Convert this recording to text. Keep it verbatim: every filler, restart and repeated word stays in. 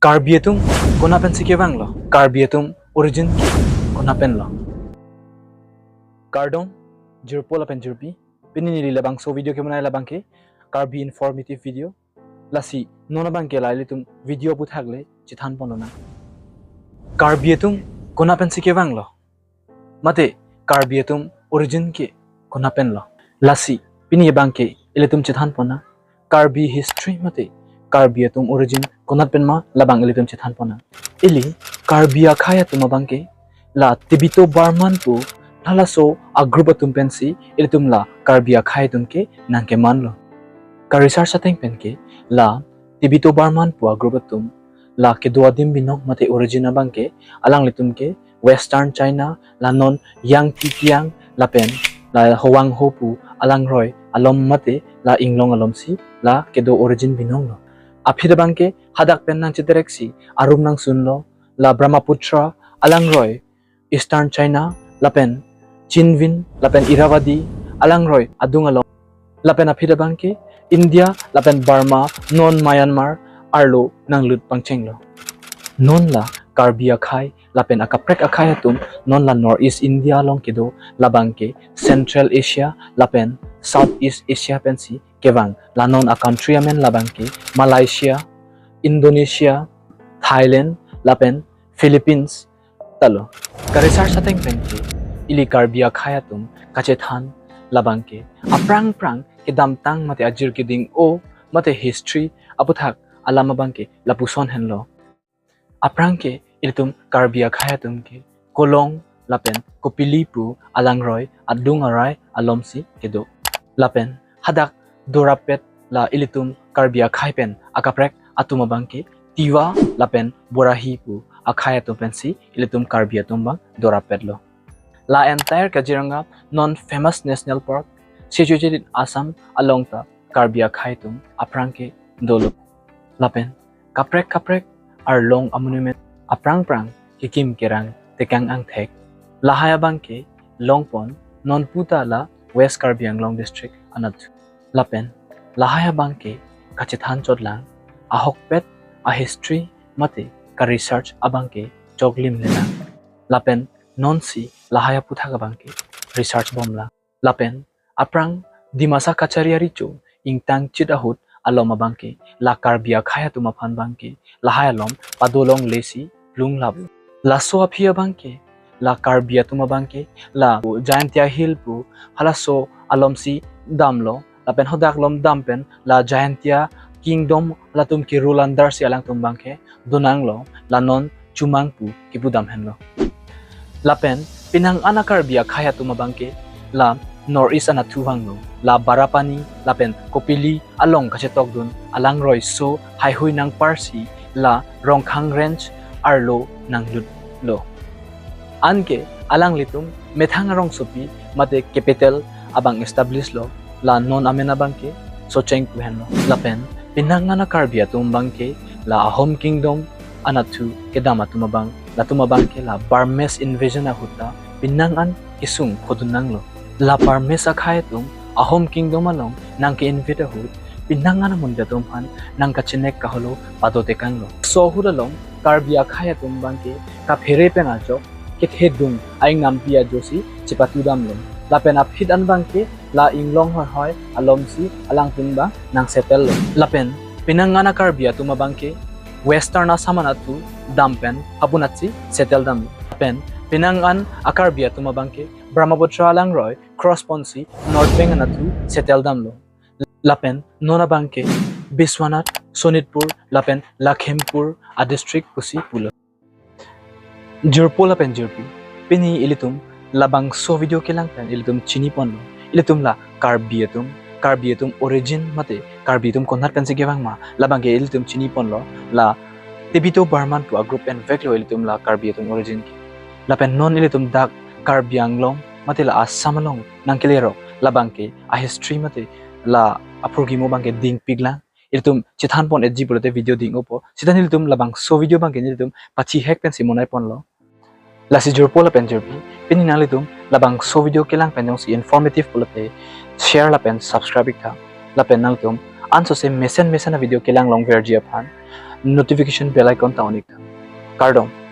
Karbi atum konat pensi kevanglo? Karbi atum origin ke konat penlo? Kardom, jirpo lapen jirpi, pini neli labangso video kemanai labang ke Karbi informative video. Lasi non abang ke la ilitum video aputhak le chethan ponlonang. Karbi atum konat pensi kevanglo? Mate Karbi atum origin ke konat penlo? Lasi pini abang ke ilitum chethan ponnang. Karbi history mate Karbi atum origin konat pen ma labang ilitum chethan ponnang. Ili Karbi akhei atum abang ke la Tibeto Burman pu halaso a group atum pensi ilitum la Karbi akhei atum ke nangkemanlo. Ka research ateng pen ke la Tibeto Burman pu a group atum la kedo adim binong mate origin abang ke alanglitum ke Western China, la non Yangtze Kiang lapen la Huanghe pu alangroi along mate la inglong alongsi la kedo origin binonglo. Aphi abang ke hadak pen nangchedereksi arum nangsunlo, la Brahmaputra alangroi Eastern China lapen Chindwin lapen Irrawaddy alangroi adung along, lapen aphi abang ke India lapen Burma, non Myanmar arlo nanglut pangchenglo. Non la Karbi akhei lapen akaprek akhei atum non la North East India along kedo, labang ke Central Asia lapen South East Asia pensi kevang. La non a country amen labang ke Malaysia, Indonesia, Thailand lapen Philippines talo. Ka research ateng pen ke ili Karbi akhei atum kachethan labang ke aphrang phrang kedamtang mate ajir keding-o mate history aputhak alam abang ke lapuson henlo. Aphrang ke ilitum Karbi akhei atum ke Kolong lapen Kopili pu alangroi adung arai alongsi kedo. Lapen hadak dorapet la ilitum Karbi akhei pen akaprek atum abang ke Tiwa lapen Borahi pu akhei atum pensi ilitum Karbi atum abang dorapetlo. La entire Kaziranga non famous national park situated in Assam along ta Karbi akhei atum aphrang ke dolo. Lapen kaprek kaprek arlong a monument aphrang phrang kekim kerang tekang angthek. Lahai abang ke longpon non puta la West Karbi Anglong district anat. Lapen lahai abang ke kachethan chotlang, ahokpet a history mate ka research abang ke choklim lelang. Lapen nonsi lahai aputhak abang ke research bomlang. Lapen aphrang Dimasa Kachari aricho ingtang chit ahut alom abang ke la Karbi akhei atum aphan abang ke lahai alom padolonglesi plung lap. Laso aphi abang ke la Karbi atum abang ke la Jaintia Hill pu halaso alomsi damlo, lapen hadak alom dam pen la Jaintia Kingdom latum ke rule under si alangtum abang ke donanglo, la non Chumang pu kipudam henlo. Lapen penang an a Karbi akhei atum abang ke la North East anatthu vanglo, la Barapani lapen Kopili along kachetokdun alangroi so haihui nangparsi la Rongkhang Range arlo nanglutlo. Anke alanglitum methang arongsopi mate capital abang establish lo, la non amen abang ke Socheng pu henlo. Lapen penang an a Karbi atum abang ke la Ahom Kingdom anatthu kedam atum abang, latum abang ke la Burmese invasion ahut ta penang an kesung phodun nanglo. La Burmese akhei atum Ahom Kingdom along nangke-invade ahut penang an amonit atum aphan nangkachenek kaholo pado tekanglo. So ahut along Karbi akhei atum abang ke kaphere pen ajok kethedung aingnampi ajoksi chepatudamlo. Lapen aphi an abang ke la inglong hoihoi alomsi alangtum abang nang settle lo. Lapen penang an a Karbi atum abang ke Western Assam anatthu dam pen hapunatsi settle damlo. Lapen penang an a Karbi atum abang ke Brahmaputra alangroi cross ponsi North Bank anatthu settle damlo. Lapen non abang ke Biswanath, Sonitpur lapen Lakhimpur a district pusi pulo. Jirpo lapen jirpi, pini ilitum labangso video kelang pen ilitum chini ponlo. Ilitum la Karbi atum, Karbi atum origin mate Karbi atum konat pensi kevang ma, labang ke ilitum chini ponlo, la Tibeto Burman pu a group enveklo ilitum la Karbi atum origin ke. Lapen non ilitum dak Karbi Anglong mate la Assam along nangkelerok labang ke a history mate la aphurkimo abang ke dingpiklang. Ilitum chethan pon-etji pulote video ding-opo. Seta nelitum labangso video abang ke nelitum pachihek pensi monai ponlo. Lasi jirpo lapen jirpi, pini nanglitum labangso video kelang pen jongsi informative pulote share lapen subscribe iktha. Lapen nangtum ansose mesen mesen a video kelang longverji aphan notification bell icon ta on ik tha. Kardom.